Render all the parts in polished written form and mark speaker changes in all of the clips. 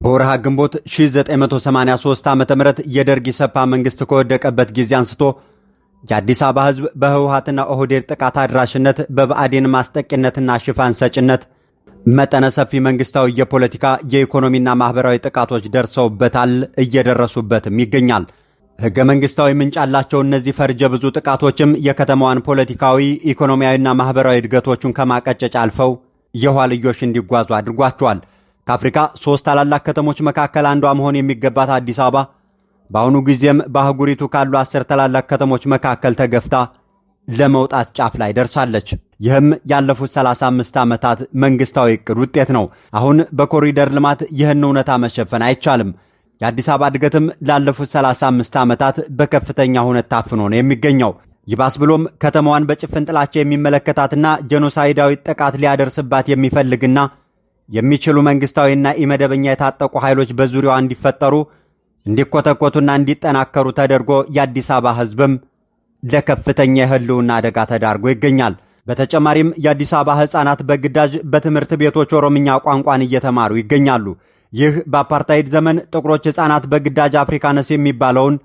Speaker 1: በወርሃ ግንቦት 1983 ዓ.ም የደርግ ኢሰፓ መንግስት ከወደቀበት ጊዜ አንስቶ የአዲስ አበባ ህዝብ በህወሓትና ኦህዴድ ጥቃት አድራሽነት፣ በብአዴን ማስጠቂነትና ሽፋን ሰጭነት መጠነ ሰፊ መንግስታዊ የፖለቲካ፣ የኢኮኖሚና ማህበራዊ ጥቃቶች ደርሰውበታል፣ እየደረሱበትም ይገኛል። ህገ መንግስታዊ ምንጭ ያላቸው እነዚህ ፈርጀ ብዙ ጥቃቶችም የከተማዋን ፖለቲካዊ፣ ኢኮኖሚያዊና ማህበራዊ እድገቶቹን ከማቀጨጭ አልፈው የኋልዮሽ እንዲጓዙ አድርጓቸዋል። ከአፍሪካ ሶስት ታላላቅ ከተሞች መካከል አንዷ መሆን የሚገባት አዲስ አበባ በአሁኑ ጊዜም በአህጉሪቱ ካሉ 10 ታላላቅ ከተሞች መካከል ተገፍታ ለመውጣት ጫፍ ላይ ደርሳለች። ይህም ያለፉት 35 ዓመታት መንግስታዊ እቅድ ውጤት ነው። አሁን በኮሪደር ልማት ይህን እውነታ መሸፈን አይቻልም። የአዲስ አበባ እድገትም ላለፉት 35 ዓመታት በከፍተኛ ሁኔታ ታፍኖ ነው የሚገኘው። ይባስ ብሎም ከተማዋን በጭፍን ጥላቻ የሚመለከታትና ጄኖሳይዳዊ ጥቃት ሊያደርስባት የሚፈልግና የሚችሉ መንግስታዊና ኢመደበኛ የታጠቁ ኃይሎች በዙሪያዋ እንዲፈጠሩ፣ እንዲኮተኮቱና እንዲጠናከሩ ተደርጎ የአዲስ አበባ ህዝብም ለከፍተኛ የህልውና አደጋ ተዳርጎ ይገኛል። በተጨማሪም የአዲስ አበባ ህፃናት በግዳጅ በትምህርት ቤቶች ኦሮምኛ ቋንቋን እየተማሩ ይገኛሉ። ይህ በአፓርታይድ ዘመን ጥቁሮች ህፃናት በግዳጅ አፍሪካነስ የሚባለውን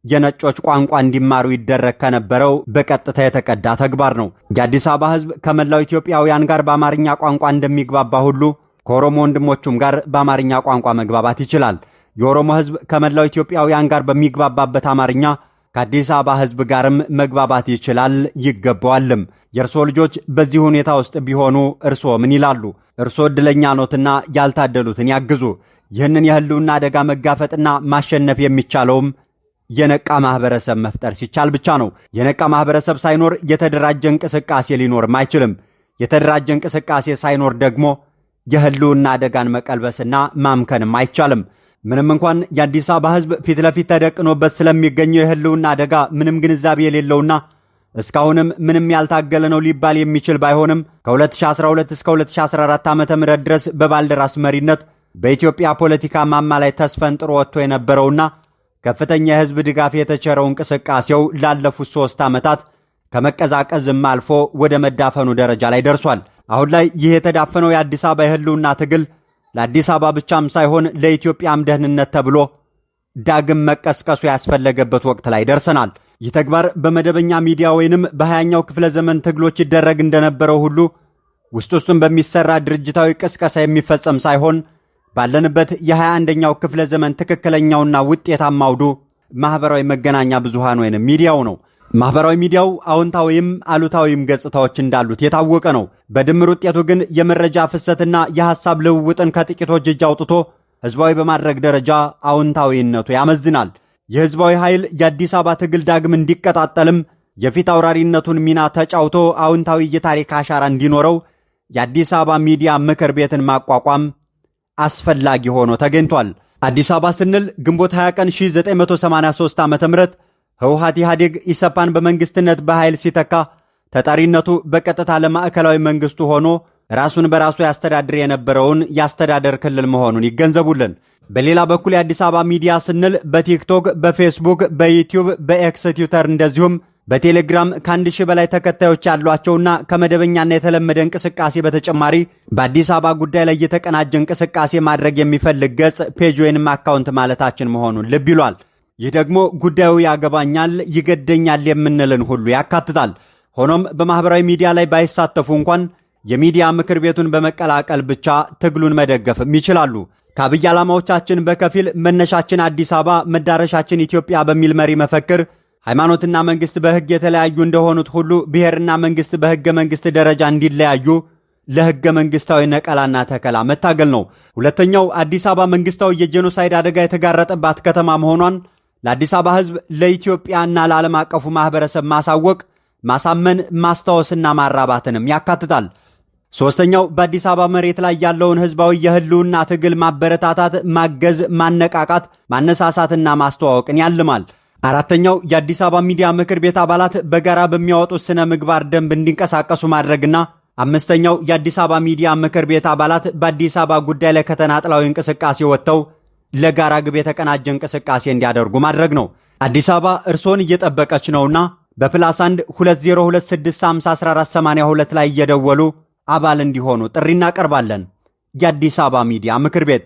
Speaker 1: የነጮች ቋንቋ እንዲማሩ ይደረግ ከነበረው በቀጥታ የተቀዳ ተግባር ነው። የአዲስ አበባ ህዝብ ከመላው ኢትዮጵያውያን ጋር በአማርኛ ቋንቋ እንደሚግባባ ሁሉ ከኦሮሞ ወንድሞቹም ጋር በአማርኛ ቋንቋ መግባባት ይችላል። የኦሮሞ ህዝብ ከመላው ኢትዮጵያውያን ጋር በሚግባባበት አማርኛ ከአዲስ አበባ ህዝብ ጋርም መግባባት ይችላል፣ ይገባዋልም። የእርሶ ልጆች በዚህ ሁኔታ ውስጥ ቢሆኑ እርሶ ምን ይላሉ? እርሶ ዕድለኛ ኖትና ያልታደሉትን ያግዙ። ይህንን የህልውና አደጋ መጋፈጥና ማሸነፍ የሚቻለውም የነቃ ማህበረሰብ መፍጠር ሲቻል ብቻ ነው። የነቃ ማህበረሰብ ሳይኖር የተደራጀ እንቅስቃሴ ሊኖርም አይችልም። የተደራጀ እንቅስቃሴ ሳይኖር ደግሞ የህልውና አደጋን መቀልበስና ማምከንም አይቻልም። ምንም እንኳን የአዲስ አበባ ህዝብ ፊት ለፊት ተደቅኖበት ስለሚገኘው የህልውና አደጋ ምንም ግንዛቤ የሌለውና እስካሁንም ምንም ያልታገለ ነው ሊባል የሚችል ባይሆንም፣ ከ2012 እስከ 2014 ዓ.ም ድረስ በባልደራስ መሪነት በኢትዮጵያ ፖለቲካ ማማ ላይ ተስፈንጥሮ ወጥቶ የነበረውና ከፍተኛ የህዝብ ድጋፍ የተቸረው እንቅስቃሴው ላለፉት 3 ዓመታት ከመቀዛቀዝም አልፎ ወደ መዳፈኑ ደረጃ ላይ ደርሷል። አሁን ላይ ይህ የተዳፈነው የአዲስ አበባ የህልውና ትግል ለአዲስ አበባ ብቻም ሳይሆን ለኢትዮጵያም ደህንነት ተብሎ ዳግም መቀስቀሱ ያስፈለገበት ወቅት ላይ ደርሰናል። ይህ ተግባር በመደበኛ ሚዲያ ወይንም በ20ኛው ክፍለ ዘመን ትግሎች ይደረግ እንደነበረው ሁሉ ውስጥ ውስጡን በሚሰራ ድርጅታዊ ቅስቀሳ የሚፈጸም ሳይሆን፣ ባለንበት የ21ኛው ክፍለ ዘመን ትክክለኛውና ውጤታማ አውዱ ማህበራዊ መገናኛ ብዙሃን ወይንም ሚዲያው ነው። ማህበራዊ ሚዲያው አዎንታዊም አሉታዊም ገጽታዎች እንዳሉት የታወቀ ነው። በድምር ውጤቱ ግን የመረጃ ፍሰትና የሐሳብ ልውውጥን ከጥቂቶች እጅ አውጥቶ ህዝባዊ በማድረግ ደረጃ አዎንታዊነቱ ያመዝናል። የህዝባዊ ኃይል የአዲስ አበባ ትግል ዳግም እንዲቀጣጠልም የፊት አውራሪነቱን ሚና ተጫውቶ አዎንታዊ የታሪክ አሻራ እንዲኖረው የአዲስ አበባ ሚዲያ ምክር ቤትን ማቋቋም አስፈላጊ ሆኖ ተገኝቷል። አዲስ አበባ ስንል ግንቦት 20 ቀን 1983 ዓ.ም ህወሓት ኢህአዴግ ኢሰፓን በመንግስትነት በኃይል ሲተካ ተጠሪነቱ በቀጥታ ለማዕከላዊ መንግስቱ ሆኖ ራሱን በራሱ ያስተዳድር የነበረውን የአስተዳደር ክልል መሆኑን ይገንዘቡልን። በሌላ በኩል የአዲስ አበባ ሚዲያ ስንል በቲክቶክ፣ በፌስቡክ፣ በዩቲዩብ፣ በኤክስ ትዊተር እንደዚሁም በቴሌግራም ከ1,000 በላይ ተከታዮች ያሏቸውና ከመደበኛና የተለመደ እንቅስቃሴ በተጨማሪ በአዲስ አበባ ጉዳይ ላይ የተቀናጀ እንቅስቃሴ ማድረግ የሚፈልግ ገጽ፣ page ወይንም account ማለታችን መሆኑን ልብ ይሏል። ይህ ደግሞ ጉዳዩ ያገባኛል፣ ይገደኛል የምንልን ሁሉ ያካትታል። ሆኖም በማህበራዊ ሚዲያ ላይ ባይሳተፉ እንኳን የሚዲያ ምክር ቤቱን በመቀላቀል ብቻ ትግሉን መደገፍም ይችላሉ። ከአብይ ዓላማዎቻችን በከፊል መነሻችን አዲስ አበባ መዳረሻችን ኢትዮጵያ በሚል መሪ መፈክር ሃይማኖትና መንግስት በህግ የተለያዩ እንደሆኑት ሁሉ ብሔርና መንግስት በህገ መንግስት ደረጃ እንዲለያዩ ለህገ መንግስታዊ ነቀላና ተከላ መታገል ነው። ሁለተኛው፣ አዲስ አበባ መንግስታዊ የጄኖሳይድ አደጋ የተጋረጠባት ከተማ መሆኗን ለአዲስ አበባ ህዝብ፣ ለኢትዮጵያና ለዓለም አቀፉ ማህበረሰብ ማሳወቅ፣ ማሳመን፣ ማስታወስና ማራባትንም ያካትታል። ሶስተኛው፣ በአዲስ አበባ መሬት ላይ ያለውን ህዝባዊ የህልውና ትግል ማበረታታት፣ ማገዝ፣ ማነቃቃት፣ ማነሳሳትና ማስተዋወቅን ያልማል። አራተኛው፣ የአዲስ አበባ ሚዲያ ምክር ቤት አባላት በጋራ በሚያወጡት ስነ ምግባር ደንብ እንዲንቀሳቀሱ ማድረግና አምስተኛው፣ የአዲስ አበባ ሚዲያ ምክር ቤት አባላት በአዲስ አበባ ጉዳይ ላይ ከተናጥላዊ እንቅስቃሴ ወጥተው ለጋራ ግብ የተቀናጀ እንቅስቃሴ እንዲያደርጉ ማድረግ ነው። አዲስ አበባ እርሶን እየጠበቀች ነውና በ+1 202 650 1482 ላይ እየደወሉ አባል እንዲሆኑ ጥሪ እናቀርባለን። የአዲስ አበባ ሚዲያ ምክር ቤት።